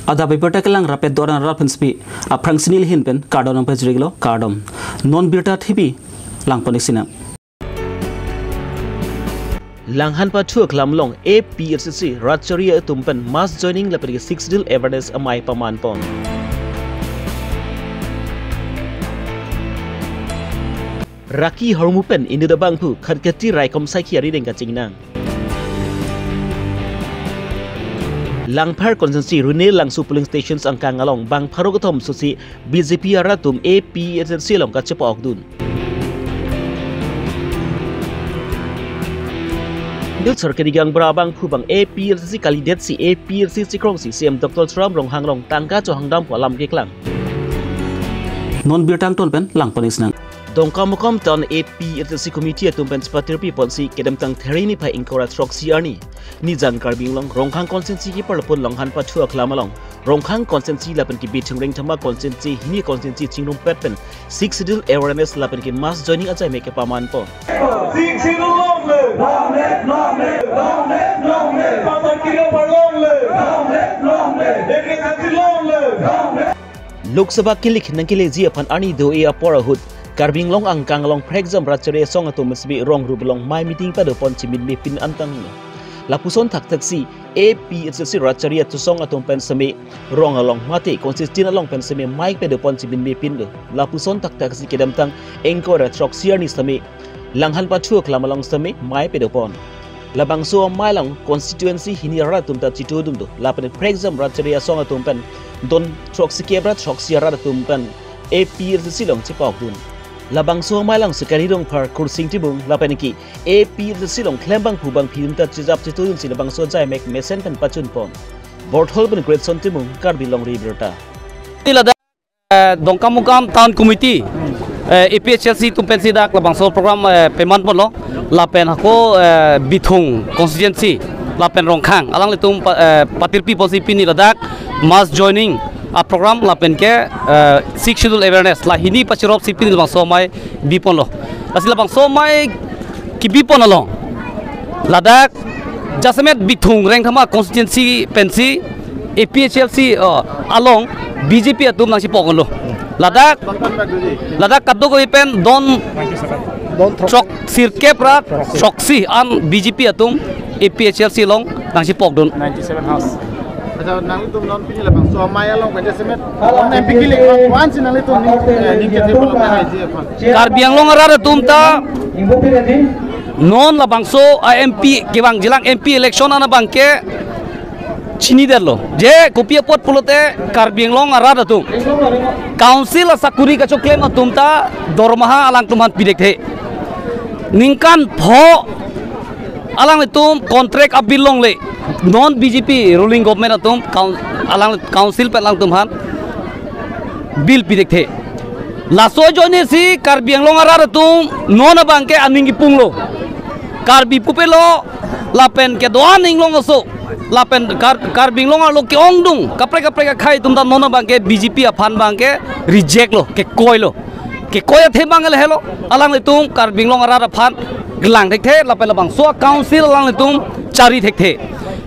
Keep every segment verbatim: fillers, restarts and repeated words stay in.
Adap abirta kelang rapet doran rat pensi pi aphrang si neli ahin pen kardom nangpajirlo, kardom. Non birta thipi langpon-ik sinang. Langhan pathu aklam along A P H L C rat chari atum pen mass joining lapen ke Sixth Schedule awareness amei pamanpon. Raki ahormu pen inut abangphu khatkati raikom saikhi arideng kachingnang. Langpher constituency Rune Langso polling stations angkang along bang pharo kethom sosi B J P arat atum A P H L C along kachepa-okdun. Inut Sarkiri Gaonbura abangphu bang A P H L C kalidet si A P H L C chekrongsi C E M Doctor Tuliram Ronghang along tangka chohangdam pu alam keklang. Non birta angton pen langpon-ik sinang. Dongkamukam Town A P H L C Committee atum pen chepatirpi ponsi kedamtang There niphai ingkoi ra throksi arni Nijang Karbi Anglong Rongkhang constituency keparlopon Langhan pathu aklam along Rongkhang constituency lapen ke Bithung Rengthama constituency hini constituency chingrumpet pen Sixth Schedule awareness lapen ke mass joining ajai mek kepamanpon. Sixth Schedule long live! Long live, long live, long live, long live! Pathar Kiriapar long live! Long live, long live! Democracy long live! Long live! Lok Sabha kilik nangkeleji aphan arni do-e apor ahut Karbi Anglong angkang along prekjam rat chari asong atum seme rong rup along mei meeting padopon chiminme pin antanglo. Lapuson thakthaksi A P H L C rat chari atum asong atum pen seme rong along mate constituency along pen seme mei padopon chiminme pinlo. Lapuson thakthaksi kedamtang ingkoi ra throksi arni seme Langhan pathu aklam along seme mei padopon. Labangso amei along constituency hini arat atum ta chitudun do. Lapen prekjam rat chari asong atum pen don throksi kep ra throksi arat atum pen A P H L C along chepa-okdun. Labangso amei along Sikari Rongphar, Kursing Timung lapen ke A P H L C along klembangphu bangphi atum ta chijap chitudunsi labangso ajai mek mesen pen pachunpon. Borthol pen Greatson Timung, Karbi Longri Abirta. Ila da Eh, Dongkamukam Town Committee, eh, A P H L C atum pensi dak labangso program, eh, pemanponlo, lapen hako, eh, Bithung constituency, lapen Rongkhang, alanglitum pa-, eh, patirpi ponsi pini ladak mass joining aprogram lapen ke, eh, Sixth Schedule awareness, la hini pachiropsi pini labangso amei biponlo. Lasi labangso amei kebipon along ladak jasemet Bithung Rengthama constituency pensi A P H L C, oh, along B J P atum nangchepa-oklo. Ladak, ladak kadokave pen don Don throk. Throk sirkep ra throksi an B J P atum A P H L C along nangchepa-okdun. Ninety-seven house. Accha, nanglitum non pini labangso amei along pen jasemet non M P kilik abang ko-ansi nanglitum ning, eh, ning kethe pulotanghaiji aphan. Karbi Anglong arat atum ta non labangso a-M P kevangjilang M P election an abangke chinidetlo. Je kopi apot pulote Karbi Anglong arat atum council asakuri kachoklem atum ta dormaha alangtum aphan pidekthe. Ningkan pho alanglitum contract a-bill longle. Non B J P ruling government atum coun-, alang council pen alangtum aphan bill pidekthe. Laso ajoinesi Karbi Anglong arat atum non abangke aning kipunglo. Karbi pupelo lapen kedo-an inglong aso lapen Kar-, Karbi Anglong arlo ke-ongdung kaprek kaprek akhei atum ta non abangke B J P aphan abangke rejectlo, kekoilo. Kekoi athe abang lahelo, alanglitum Karbi Anglong arat aphan kelang thekthe, lapen labangso council alanglitum chari thekthe.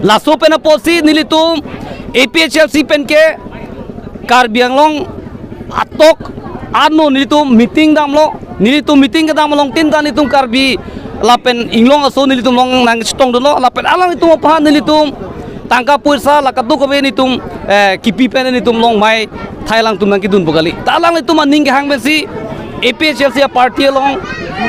Laso pen apotsi nelitum A P H L C pen ke Karbi Anglong atok ano nelitum meeting damlo, nelitum meeting kedam along tin ta nelitum Karbi lapen inglong aso nelitum along nangchetongdunlo, lapen alanglitum aphan nelitum tangka poisa la kadokave nelitum, eh, kipi pen nelitum along mei thai alangtum nangkedunpo kali. Ta alanglitum aning kehang pensi A P H L C a-party along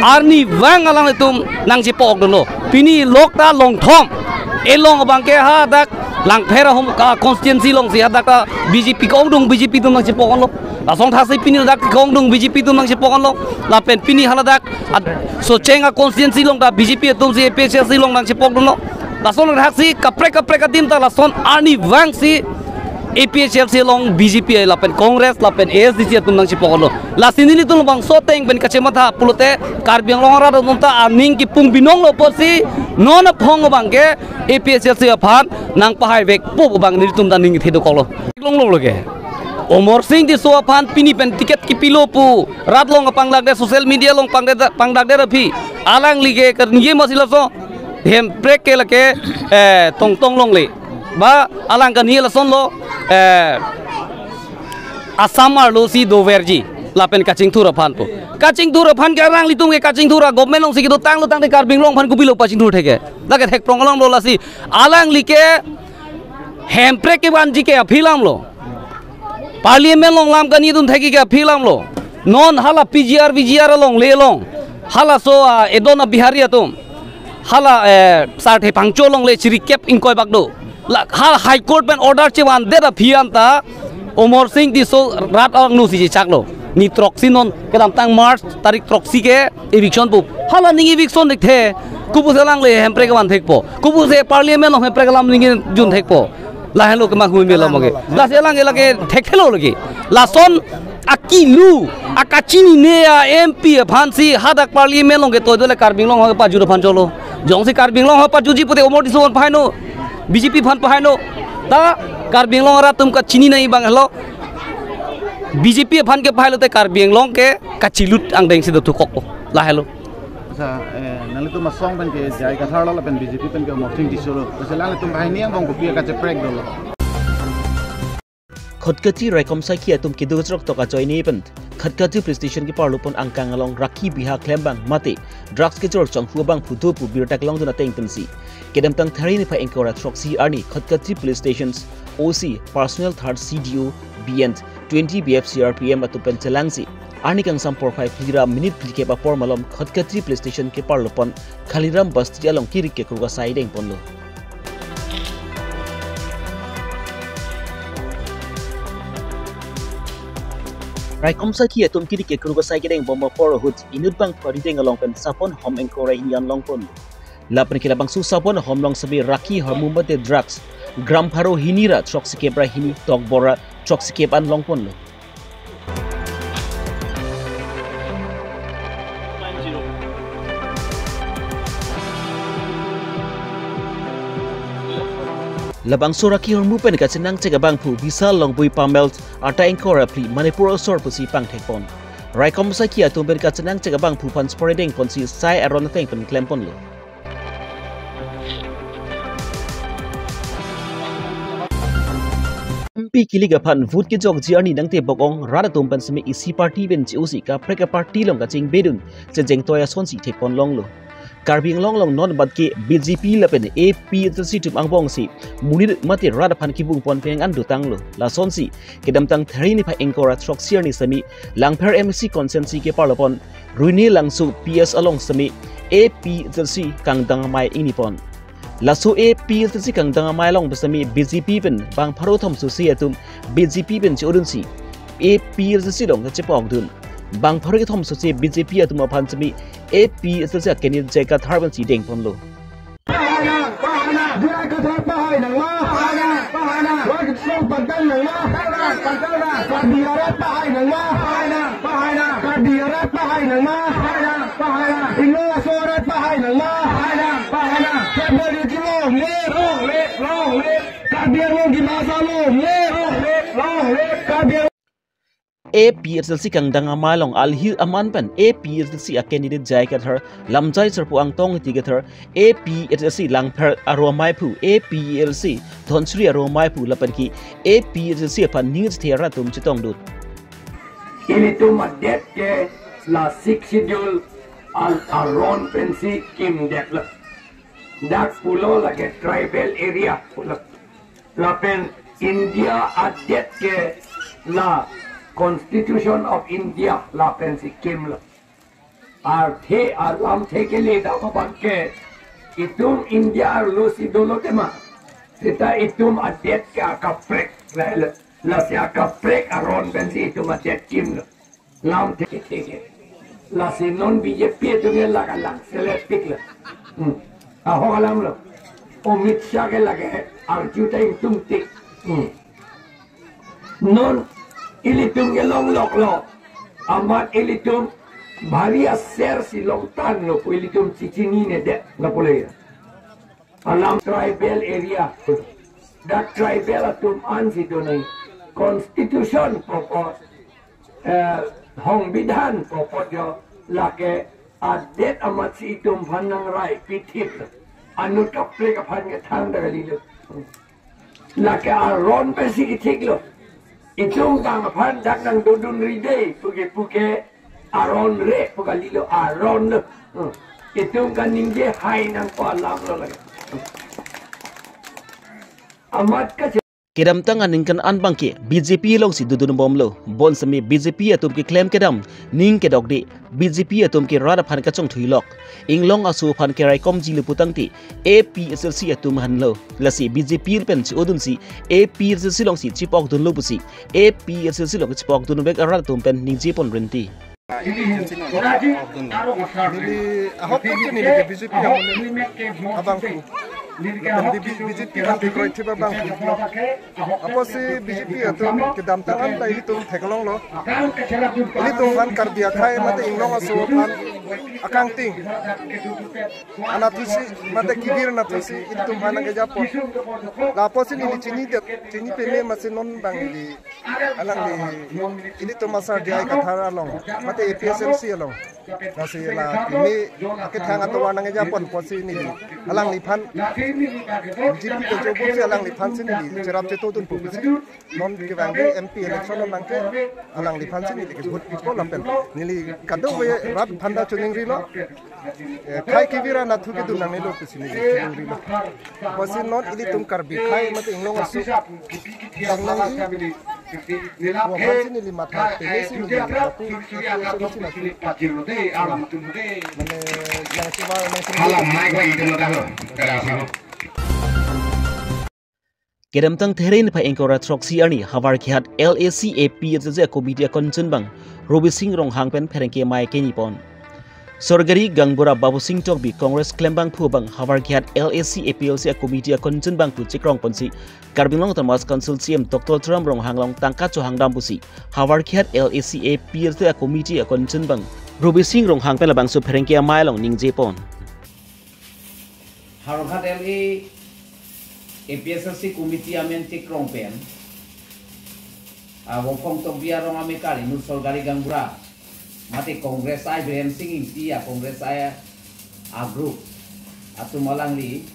arnivang alanglitum nangchepa-okdunlo. Pini lok ta longthom. Elong abangke hadak Langpher ahum ka constituency alongsi hadak ta B J P ke-ongdung B J P atum nangchepa-okdunlo. Lason thasi pini hadak ke-ongdung B J P atum nangchepa-okdunlo. Lapen pini haladak at-, Socheng a-constituency along ta B J P atumsi A P H L C along nangchepa-okdunlo. Lason thaksi kaprek kaprek adim ta lason arnivangsi A P H L C along B J P lapen Congress lapen A S D C atum nangchepa-oklo. Lasi nelitum labangso ateng pen kachematha pulote Karbi Anglong arat atum ta aning kipung binonglo apotsi non aphong abangke A P H L C aphan nangpahai vekpo abang nelitum ta ning thedokoklo. Longlonglo ke. Amarsing Tisso aphan pini pen ticket kipilo pu rat along pangdakde, social media along pangdakde, pangdakde aphi. Alangli ke kernye masi laso. Hemprek ke lake, eh, tongtong longle. Ba alang kani lasonlo. Eh, Assam arlo si doverji lapen kachingthur aphan po. Kachingthur aphan ke alanglitum ke kachingthur a government along si kedo tanglo tangte Karbi Anglong aphan kopilo pachingthur theke. Lake thekprong along lo lasi alangli ke Hemprek kevanji ke aphi alam lo. Parliament along lam kaningjedun thekji ke aphi alam lo. Non hala P G R, V G R along le along. Halaso, ah, edon a-Bihari atum. Hala, eh, Sarthe Phangcho along le chiri kep ingkoi bak do. La, ha High Court pen order chevandet aphi anta Amarsing Tisso rat arong nu si chechaklo. Ni throksi non kedamtang March tarik throksi ke eviction pu. Hala ning eviction dik the. Kopusi alangle Hemprek kevan thekpo. Kopusi Parliament along Hemprek alam ningjejun thekpo. Lahelo kemanghumelo moge. Lasi alang ke lake thekthelo lagi. Lason akilu, akachinine a-M P aphan si hadak Parliament along ke toi dole Karbi Anglong ho pajut aphan cholo. Jongsi Karbi Anglong ho pajutji pute Amarsing Tisso aphan pahai no, B J P aphan pahai no. Ta Karbi Anglong arat atum kachini nangji abang helo. B J P aphan ke pahai lote Karbi Anglong ke kachilut angdeng si dothukok po. Lahelo. Accha, eh, nanglitum asong pen ke J I Kathar lo lapen B J P pen ke Amarsing Tisso lo. Accha, nanglitum banghini angbong kopi kacheprek dolo. Khatkhati raikom saikhi atum kedo kachrok tok ajoine pen Khatkhati police station keparlo pon angkang along rakhi biha klem abang mate drugs kechor chonghu abangphu do pu birta kelongdun ateng pensi kedamtang Tharni niphai ingkoi ra throksi arni Khatkhati police station's O C personal third C D O B and twenty B F C R P M atum pen chelangsi arni kangsam porphai phli ra minute phlikep apor malom Khatkhati police station keparlo pon Khaliram Basti along kiri kekruk asai dengponlo. Raikom saikhi atum kiri kekruk asai kedeng bom apor ahut inut abangphu arideng along pen sapon hom ingkoi ra hini an longponlo. Lapen ke labangso sapon hom along sitame rakhi hormu mate drugs gram pharo hini ra throksikep ra hini tokbor ra throksikep an longponlo. Labangso rakhi hormu pen kachenangchek abangphu Bisal Longboi Pamel arta ingkoi ra phli Manipur asor pusi pangthekpon. Raikom saikhi atum pen kachenangchek abangphu aphan sipore dengponsi sai aron ateng pen klemponlo. M P kilik aphan vote kejokji arni nangtebok ong rat atum pen sitame isi party pen che-osi kaprek a-party along kachingbedun chejengtoi asonsi thekpon longlo. Karbi Anglong along non abat ke B J P lapen A P H L C atum angbongsi monit mate rat aphan kibungpon penang an dotanglo. Lasonsi kedamtang Tharni niphai ingkoi ra throksi arni sitame Langpher M A C constituency keparlo pon Roine Langso P S along sitame A P H L C kangdang amei ingnipon. Laso A P H L C kangdang amei along sitame B J P pen bang pharo thomso si atum B J P pen che-odunsi A P H L C along kachepokdun. Bang pharo kethomso si B J P atum aphan sitame A P H L C a-candidate J I Kathar pensi dengponlo. J I Kathar pahai nangma. Pahai nang. Pahai nang. Pahai nang. Karbi arat pahai nangma. Pahai nang. Pahai nang. Karbi arat pahai nangma. Pahai nang. Pahai nang. Inglong aso arat pahai nangma. Pahai nang. Pahai nang. Karbi arat long live. Long live. Long live. Karbi Anglong Dimasa long live. Long live. Long live. Karbi Anglong. A P H L C kangdang amei along alhi aman pen A P H L C a-candidate J I Kathar, Lamjai Sarpo Angtong Ingti Kathar, A P H L C Langpher aro ameiphu, A P H L C Dhansiri aro ameiphu lapen ke A P H L C aphan ning chethe rat atum chetongdun. Ilitum adet ke la Sixth Schedule al aron pensi kimdetlo. Dak pulo lake tribal area pulo. Lapen India adet ke la Constitution of India lapensi kimlo. Arthe alamthe kele dam abang ke itum India arlo si dolo tema. Seta itum adet ke akaprek la, la, lasi akaprek aron pensi itum adet kimlo. Lamthe ke. Lasi non B J P atum ke lake lang selet piklo. Hmm. Ahok alam lo. Amit Shah ke lake arju ta ingtungtik. Hmm. Non ilitum ke longloklo. Amat ilitum bhari aser si longtanglo pu ilitum chechinine det lapu le. Alam tribal area. Dak tribal atum ansi donai constitution pu apot, eh, songbidhan pu apot jo lake adet amatsi itum aphan nangrai pithip. Anut kaprek aphan ke thangta kalilo. Lake aron pensi kethiklo. Itum bang aphan dak nangdodunri dei, puke puke aron re pu kalilo, aron lo. Hmm. Itum kaningje hai nangpo alam lo lake. Amat ka Kedamtang aningkan an abangke B J P alongsi dodunbomlo. Bonsitame B J P atum keklem kedam, ning kedokde, B J P atum ke rat aphan kachongthuilok, Inglong aso aphan keraikomjilo putangte A P H L C atum henlo. Lasi B J P pen si-odunsi A P H L C alongsi chipokdunlo pusi A P H L C along chipokdunvek arat atum pen ningjeponrinti. Neli ahok tangte neli ke B J P amonit abangphu. Lapen B J P aphan kekroi thip abangphu. Apotsi B J P atum kedamtang an ta ilitum theklonglo. Ilitum aphan Karbi akhei mate Inglong aso aphan akangting anatthusi mate kevir anatthusi ilitum aphan nangkejapon. Lapotsi neli chinidet, chini peme masi non abang neli alangli ilitum asar D I Kathar along mate A P H L C along. Lasi la peme akethang atovar nangkejapon apotsi neli alangliphan B J P kejapon si alangliphan si neli cherap chetodunpo pusi. Non kevangji M P election along ke alangliphan si neli ke vote pipo lapen neli kadokave rat aphan ta choningrilo. Eh, khei kevir anatthu kedun nangnelo pusi neli choningrilo. Apotsi non ilitum Karbi akhei mate Inglong aso tang nangji pu aphan si neli matha peme si neli lapu pu pu pu pu mane nangsivar nangsi Hala mai ko itu lo tahu. Kada asal. Kedamtang There niphai ingkoi ra throksi arni Howraghat L A C A P H L C committee akonchun abang Robising Ronghang pen pherangke amei kenipon. Sorgari Gangbura Babusing Tokbi Congress klembangphu abang Howraghat L A C A P H L C committee akonchun abangphu chikrongponsi Karbi Anglong Autonomous Council C E M Doctor Tuliram Ronghang along tangka chohangdam pusi Howraghat L A C A P H L C committee akonchun abang Robising Ronghang pen labangso pherangke amei along ningjepon. Howraghat L A A P H L C committee amen chikrong pen, ah, Wokphong Tokbi arong amekar inut Sorgari Gangbura mate Congress I Biren Singh Ingti a Congress I a group atum alangli,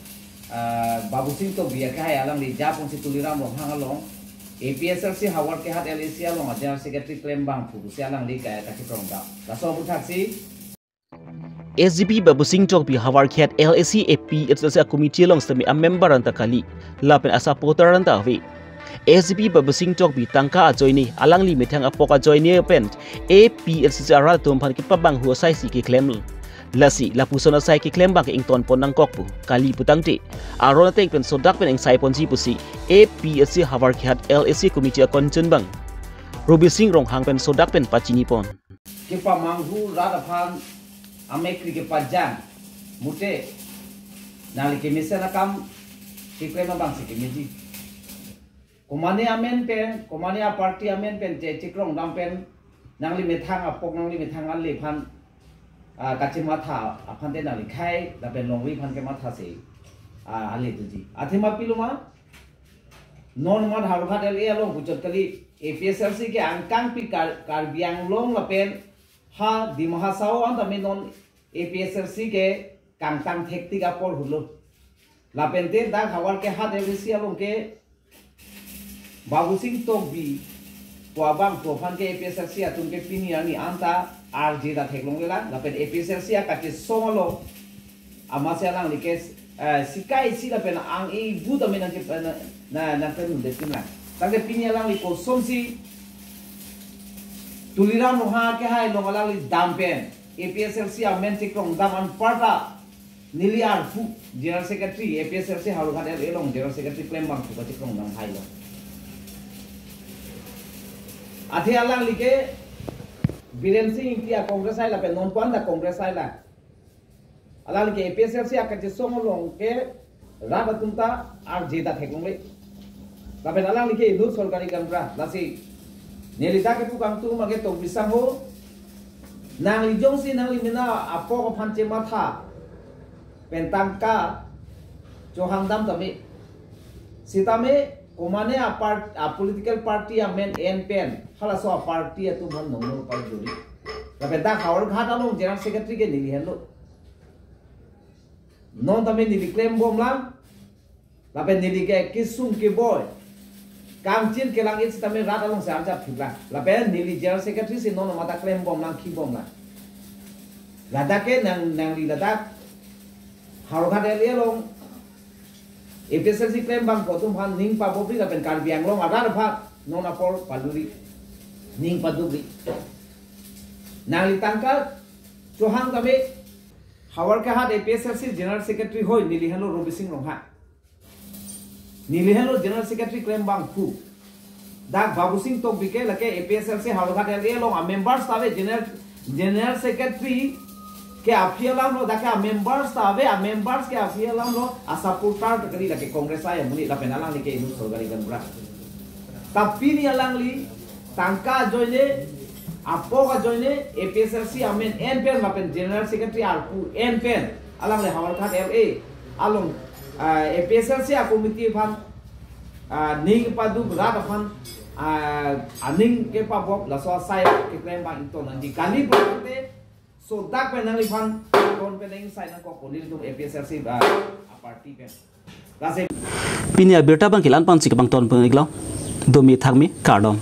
ah, Babusing Tokbi akehai alangli japonsi Tuliram Ronghang along A P H L C Howraghat L A C along a General Secretary klembangphu pusi alangli ka kachikrongdam. Laso aphuthaksi S G P Babusing Tokbi Howraghat L A C A P H L C committee along sitame amember anta kali, lapen asupporter anta ave. S G P Babusing Tokbi tangka ajoine, alangli methang apok ajoine pen A P H L C arat atum aphan kepabanghu asaisi keklem. Lasi lapuson asai keklem abangke ingtonpon nangkok pu kali putangte aron ateng pen sodak pen ingsaiponji pusi A P H L C Howraghat L A C committee akonchun abang Robising Ronghang pen sodak pen pachinipon. Kepamanghu rat aphan amekri kepajang mute nangli kemesen akam keklem abangsi kemeji. Komane amen pen, komane aparty amen pen che chikrongdam pen nangli methang apok nangli methang ale aphan, ah, kachematha aphante nangli khei lapen longri aphan kemathasi, ah, ale tuji. Athema piloma non mat Howraghat L A along puchot kali, A P H L C ke angkangpi Kar-, Karbi Anglong lapen ha Dima Hasao anta me non A P H L C ke kangtang thektik apor hulo. Lapente dak Howraghat L A C along ke Babusing Tokbi pu abangphu aphan ke A P H L C atum ke pini arni anta arje ta theklonglelang, lapen A P H L C akachesong along amatsi alangli ke, eh, sikai si lapen ang-e bu tame nang ke, eh, na, na, nangkemundetpinlang. Tangte pini alangli kosonsi Tuliram Ronghang akehai along alangli dam pen A P H L C amen chikrongdam anparta neli arpu General Secretary, A P H L C Howraghat L A along General Secretary klembangphu kachikrongdam hailo. Athe alangli ke Biren Singh Ingti a Congress I lapen non pu anta Congress I la. Alangli ke A P H L C akachesong along ke rat atum ta arje ta theklongle. Lapen alangli ke inut Sorgari Gangbura, lasi neli dak kepu kangtung abangke Tokbi sangho, nangli jongsi nangli mena apok aphan chematha pen tangka chohangdam tame. Sitame komane apart-, a political party amen en pen halaso aparty atum aphan nongno parjuri. Lapen dak Howraghat along General Secretary ke neli henlo. Non tame neli klembomlang. Lapen neli ke kesung keboi, kangchin kelang-it sitame rat alongsi arjap thiplang. Lapen neli General Secretary si non mata klembomlang, khibomlang. Ladak ke nang, nangli ladak Howraghat L A along A P H L C klembang pu atum aphan ning pabopri lapen Karbi Anglong arat aphan non apor paluri, ning padukri. Nangli tangka chohang tame Howraghat A P H L C General Secretary hoi neli henlo Robising Ronghang. Neli henlo General Secretary klembangphu. Dak Babusing Tokbi ke lake A P H L C Howraghat L A along a members ta ave, General, General Secretary ke aphi alamlo, dak ke a members ta ave, a members ke aphi alamlo, a supporter ta kali lake Congress ai amonit lapen alangli ke inut Sorkari Gaonbura. Ta pini alangli tangka ajoine, apok ajoine, A P H L C amen en pen lapen General Secretary arpu en pen alangli Howraghat L A along, ah, A P H L C a committee aphan, ah, ning paduk, rat aphan, ah, aning kepabop, laso asai keklem abang ington nangji kali pulote, so dak pen nangliphan ton pen ingsai nangkok pu nelitum A P H L C, ah, a party pen. Lasi pini abirta abang ke la-an pensi kepangton pon-iklo. Domi thakmi, kardom.